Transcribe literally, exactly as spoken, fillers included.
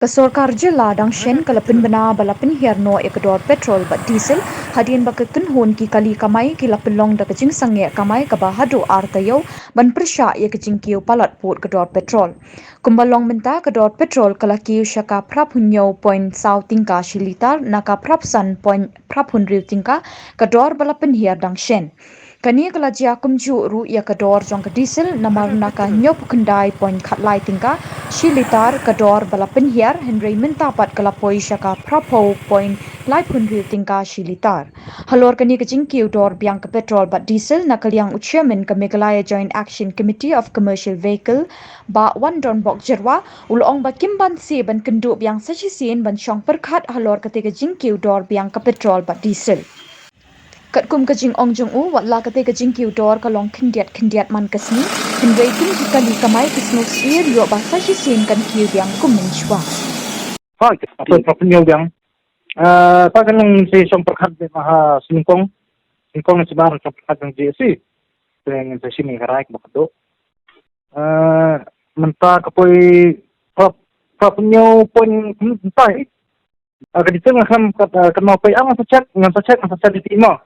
Ka sorkar jylla dang shen ka la pynbna ba la pynhiar noh ïa ka dor petrol bad diesel, hadien ba ka kynhun ki kali kamai ki la pynlong da ka jingsangeh kamai kaba haduh ar taïew ban pyrshah ïa ka jingkiew palat pud ka dor petrol. Kumba long mynta, ka dor petrol ka la kiew sha ka phra phew hynñiew point saw tyngka shi litar na ka phra phew san point phra phew hynriew tyngka, ka dor ba la pynhiar dang shen. Kane ka la jia kumjuh ruh ïa ka dor jong ka diesel, namar na ka hynñiew phew khyndai point khatlai tyngka shi litar ka dor ba la pynhiar, hynrei mynta pat ka la poi sha ka phra phew point lai phew hynriew tyngka shi litar. Halor kane ka jingkiew dor biang ka petrol bad diesel, na ka liang u chairman ka Meghalaya Joint Action Committee of Commercial Vehicle, Bah Wandonbok Jyrwa, u la ong ba kim banse ban kynduh biang sa shisien ban shong pyrkhat halor kata ka jingkiew dor biang ka petrol bad diesel. Katkum ka jingong jong u, wat la kata ka jingkiew dor ka long khyndiat khyndiat man ka sngi, hynrei kum ki kali kamai ki sngewsih ïoh ba sa shisien kan kiew biang kum mynshuwa. Hoi, ka pynpra pynñiew biang. Ah, ta kan long si shong pyrkhat de ma ha snyngkong. Snyngkong na sibar shong pyrkhat jong G S C. Teng sa shi me karai ba ka do. Ah, mynta ka poi prop prop pynñiew point mynta. Ah, ka detail nga khlem ka ka no poi ang sa check, ngan sa check, ngan sa check di ti mo.